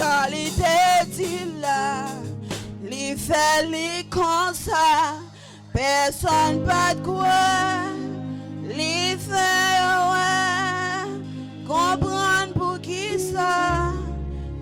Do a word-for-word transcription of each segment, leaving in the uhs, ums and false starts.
Sa li te di la, li fè li konsa. Pèsonn pa t kwè, li fè yo wè. Konprann poukisa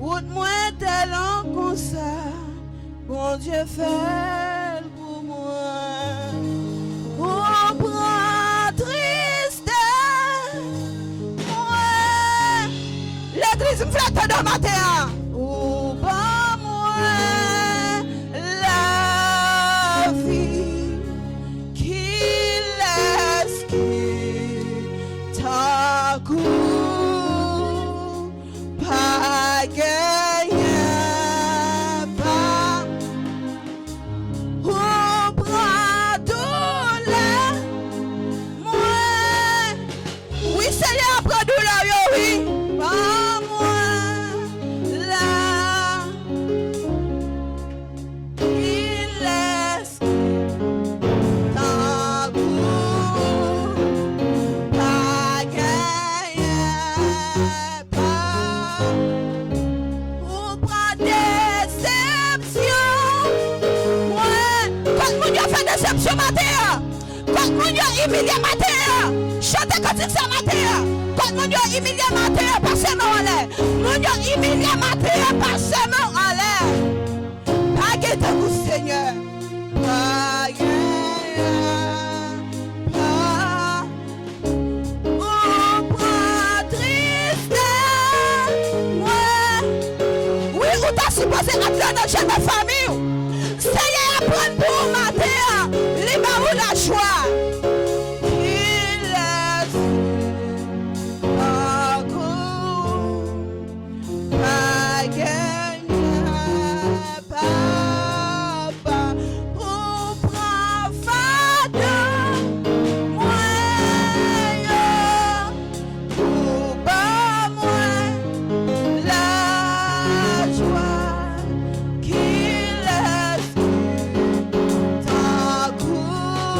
wout mwen te long konsa. Bondye fè l pou mwen. Ou pran tristès mwen. Legliz, m vle tande w maten an. Ou ban mwen lavi. Kilès ki tankou w? Pa genyen, pa. Ou pran doulè mwen. Wi, Senyè a pran doulè yo, wi. Ban mwen la. Kilès tankou w? Pa genyen, pa. Ou pran desepsyon mwen. Kot moun yo fè desepsyon maten an? Kot moun yo imilye maten an? Chante kantik sa maten an. Kot moun yo imilye maten an, pase men w anlè. Moun yo imilye maten an, pase men w anlè. Pa gen tankou Senyè. Pa gen, pa. Ou pran tristès mwen. Wi, ou ta sipoze antre nan jaden fanmi w. Senyè a pran pou ou maten an, li ba ou lajwa. Kilès tankou w? Pa genyen, papa, ou pran fado mwen yo. Ou ban mwen lajwa. Kilès ki tankou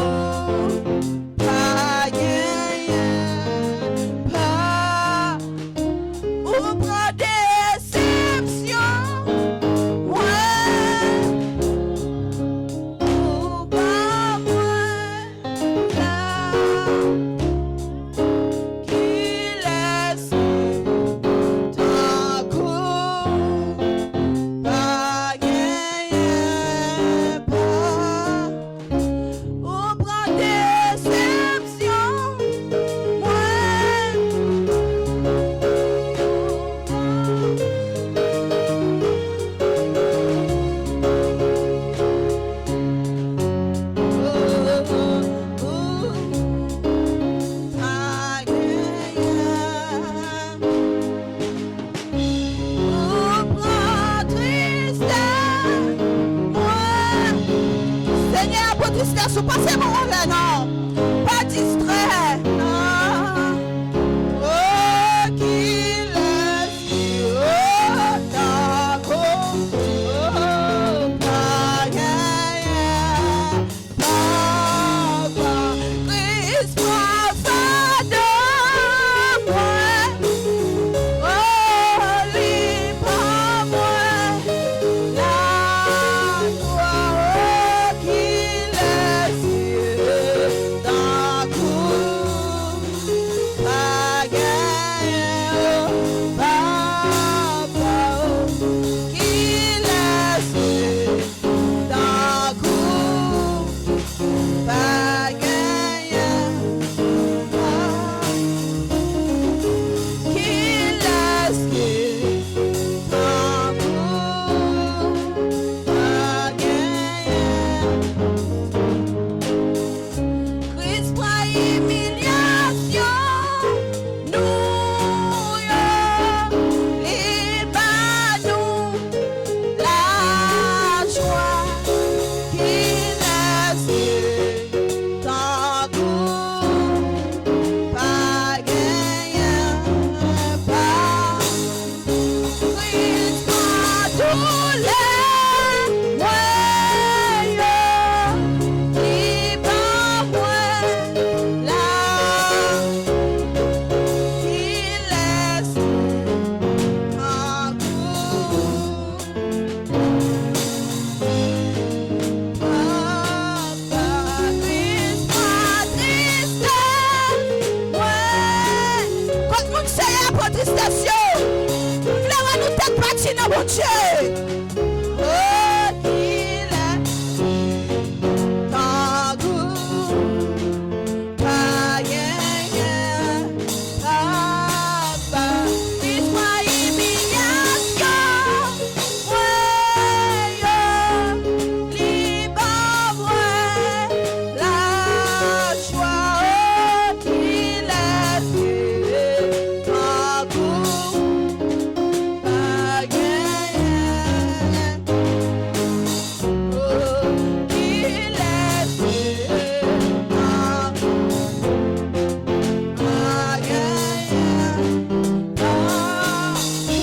w? Pa genyen, pa. Ou pran desepsyon mwen. Ou ban mwen la. Kilès ki tankou w? Pa genyen, pa. Ou pran desepsyon mwen. Pa genyen. Ou pran tristès mwen. Senyè a pran tristès ou, pase men w anlè non. Pa distrè, non. O, kilès ki, o, tankou w? O, pa genyen. Papa, Kris pran fado mwen. O, li ban mwen lajwa. O, kilès ki Bondye. O, kilès tankou, pa genyen, Papa. Kris pran imilyasyon mwen yo, li ban mwen lajwa. O, kilès ki tankou, pa genyen. O, kilès ki tankou, pa genyen.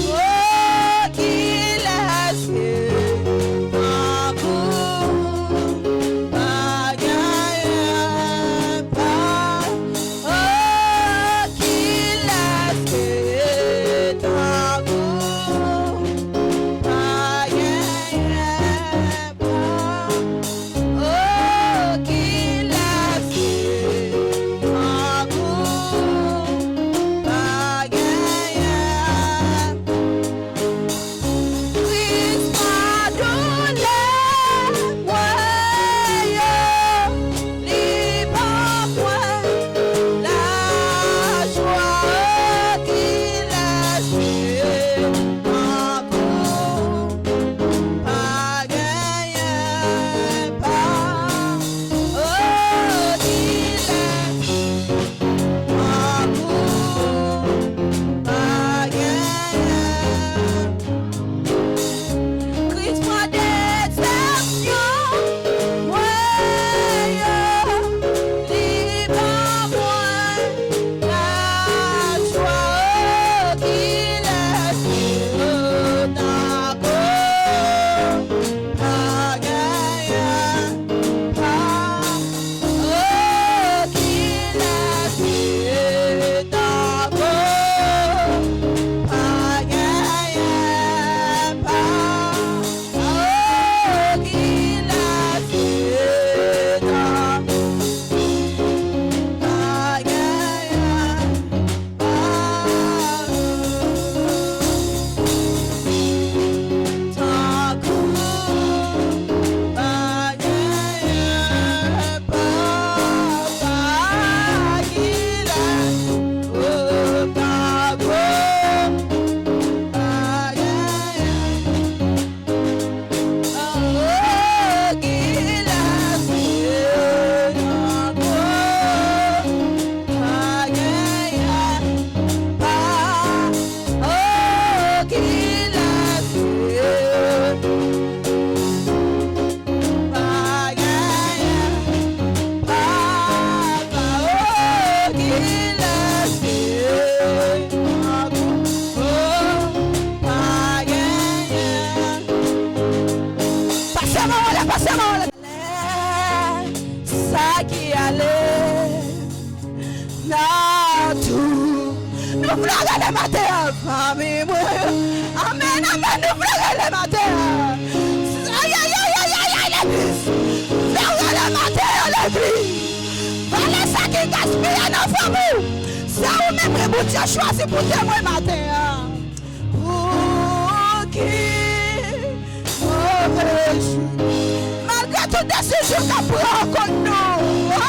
O, kilès ki tankou, pa genyen, pa. O, kilès ki tankou, pa genyen, pa. O, kilès ki tankou, pa genyen. Kris pran doulè mwen yo, li ban mwen lajwa. O, kilès ki tankou, pa genyen, pa. O, kilès tankou, pa genyen. Kris pran desepsyon mwen yo, li ban mwen lajwa. O, kilès ki tankou, pa genyen, pa. O, kilès ki tankou, pa genyen, pa. O, kilès ki tankou, pa genyen, pa. Tankou, pa genyen, pa, pa, kilès, o, tankou, pa genyen. O, kilès ki tankou, pa genyen, pa. O, kilès ki pa genyen, pa, pa. O, kilès ki tankou, o, pa genyen. Pase m anwo la, pase m anwo la. Sa ki ale nan tou. Nou vle rele maten an, fanmi mwen. Amèn, amèn, nou vle rele maten an. Ay, ay, ay, ay, ay, ay, legliz. Fè rele maten an, legliz. Vale sa ki gaspiye nan fanmi w. Se ou menm ke Bondye chwazi pou temwen maten an. Pouki move jou? Malgre tout desizyon k ap pran kont nou. O!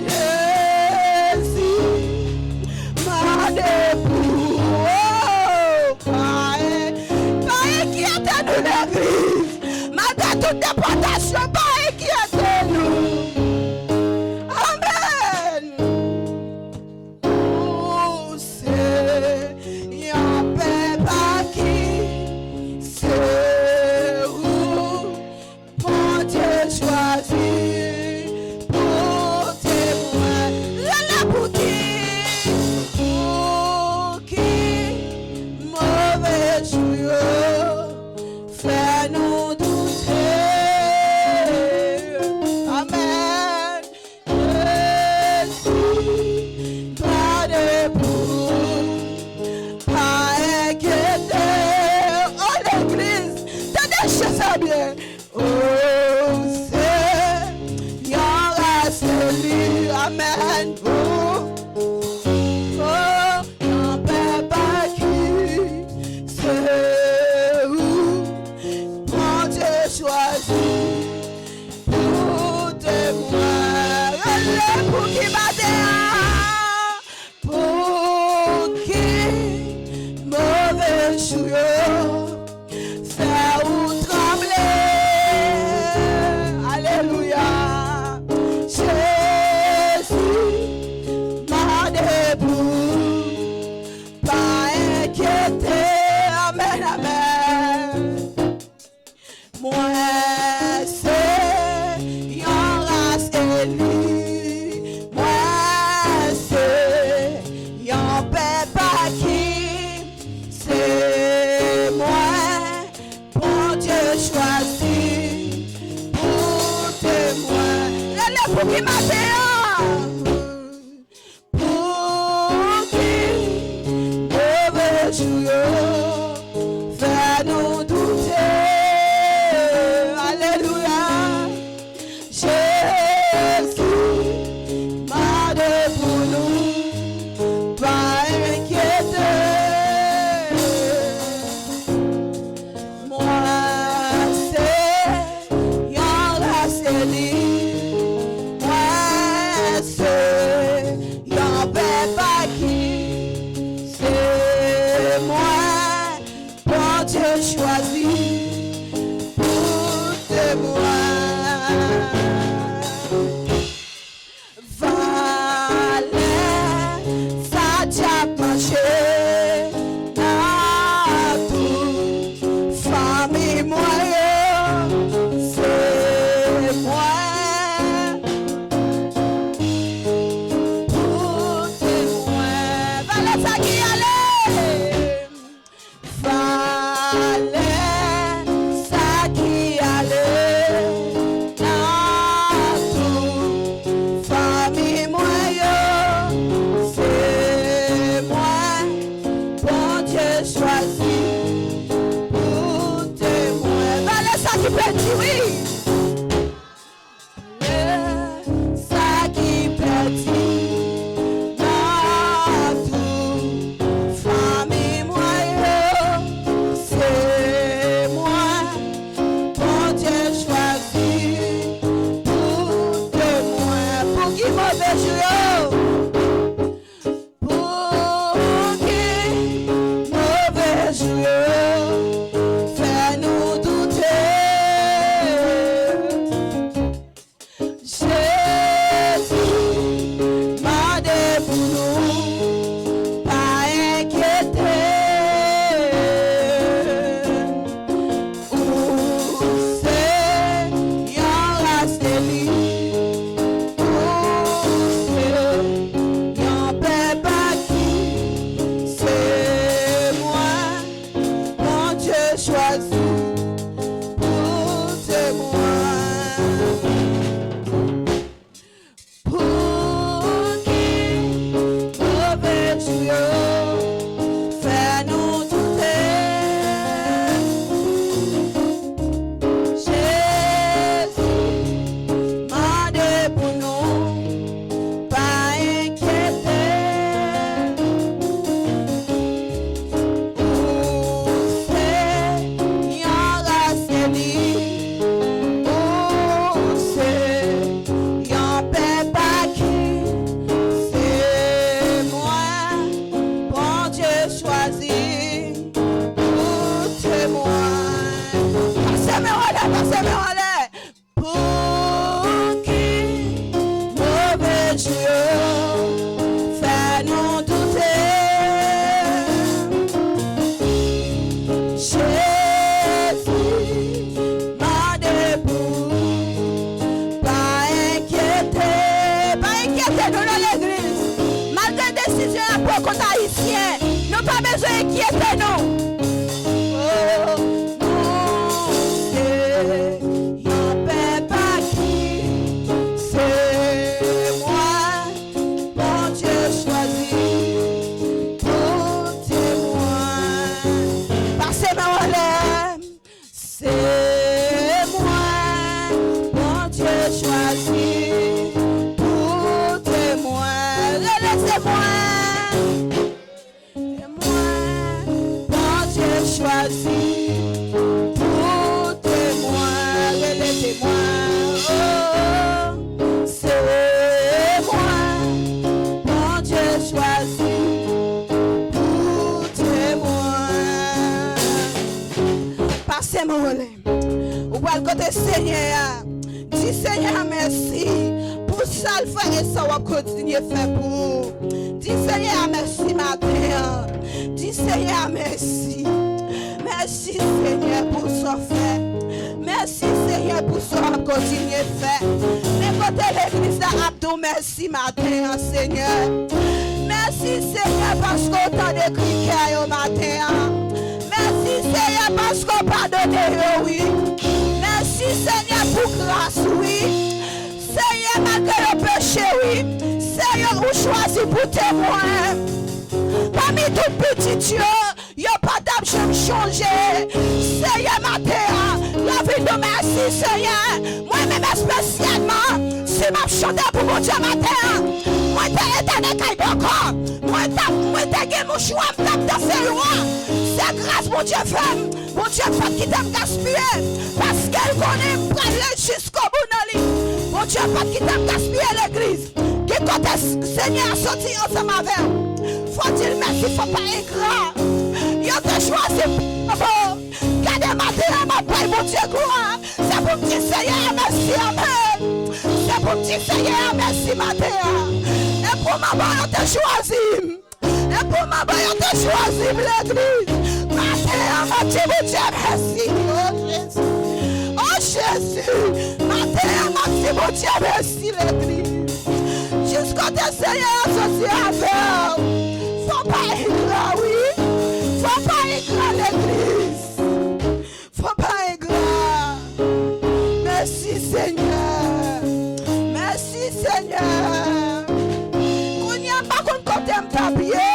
Jezi, mande pou ou. O! Pa en-, pa enkyete nou, legliz. Malgre tout depòtasyon, pa enkyete nou. Amèn. Ou se yon pèp a ki se ou Bondye chwazi pou temwen. Rele pouki, pouki move jou yo fè nou doute. chwazi pou temwen. Valè sa djab mache nan tout fanmi mwen yo, se mwen pou temwen. Valè sa ki ale. Valè sa ki ale nan tout fanmi mwen yo, se mwen Bondye chwazi pou temwen. Valè sa ki pèdi, wi. Sa ki pèdi nan tout fanmi mwen yo, se mwen Bondye chwazi pou temwen. Pou ki move jou yo? Pou ki move jou yo fè nou doute? Jezi mande pou nou pa enkyete. Ou se yon ras eli. Ou se yon pèp aki. Se mwen Bondye chwazi pou temwen. Pou ki move jou yo fè nou doute? Jezi mande pou nou pa enkyete. Ou se yon ras eli. Ou se yon pèp aki. Se mwen Bondye chwazi pou temwen. Pase men w anlè, pase men w anlè. Pou ki move jou yo fè nou doute? Jezi mande pou pa enkyete. Pa enkyete nou nan legliz. Malgre desizyon y ap pran kont Ayisyen, nou pa bezwen enkyete nou. Oh, nou se yon pèp aki. Se mwen Bondye chwazi pou temwen. Pase men w anlè. Se mwen Bondye chwazi pou temwen. Rele se mwen. Se mwen Bondye chwazi pou temwen. Rele temwen. Oh, se mwen Bondye chwazi pou temwen. Pase men w anlè. Ou pral kote Senyè a. Di Senyè a mèsi pou sa l fè e sa w ap kontinye fè pou ou. Di Senyè a mèsi maten an. Di Senyè a mèsi. Mèsi, Senyè, pou sa w fè. Mèsi, Senyè, pou sa w ap kontinye fè. Men kote legliz la ap di w mèsi maten an, Senyè. Mèsi, Senyè, paske w tande kri kè yo maten an. Mèsi, Senyè, paske w padone yo, wi. Mèsi, Senyè, pou gras ou, wi. Senyè, malgre yo peche, wi. Senyè, ou chwazi pou temwen. Pami tout pitit yo, yo pa t ap janm chonje. Senyè, maten an, yo vin di w mèsi, Senyè. Mwen menm espesyalman, si m ap chante pou Bondye maten an, mwen te etène kay bòkò, mwen t ap, mwen te gen mouchwa, m t ap danse lwa. Se gras Bondye fè m. Bondye pa t kite m gaspiye, paske l konnen m prale jiskobou nan li. Bondye pa t kite m gaspiye legliz. Ki kote s-, Senyè a soti ansanm avè w? Fò w di l mèsi, fò w pa engra. Yo te chwazi m pou yo. Maten an, m ap bay Bondye glwa. Se pou m di Senyè a mèsi, amèn. Se pou m di Senyè a mèsi maten an. E pou manman yo te chwazi m. E pou manman yo te chwazi m, legliz. Maten an, m ap di Bondye mèsi. O Jezi. O Jezi. Maten an, m ap di Bondye mèsi, legliz. Jis kote Senyè a soti avè w. Fò pa engra, wi. Fò pa engra, legliz. Fò pa engra. Mèsi, Senyè. Mèsi, Senyè. Kounye a, m pa konn kote m t ap ye.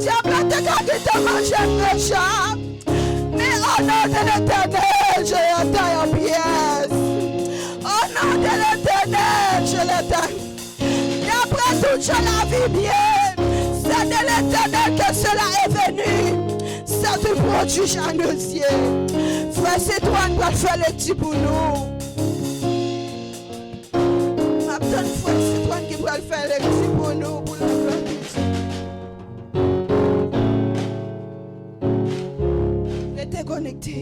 Dyab la te ka gentan manje m deja. Men, au nom de l'Éternel, je taille en pièces. Au nom de l'Éternel, je les taille. D'après toute la vie bien, c'est de l'Éternel que cela est venu. C'est du produit Jeannosier. Frè Sitwàn pral fè lekti pou nou. M ap tann frè Sitwàn ki pral fè lekti pou nou, pou laglwa de Dye. Rete konekte.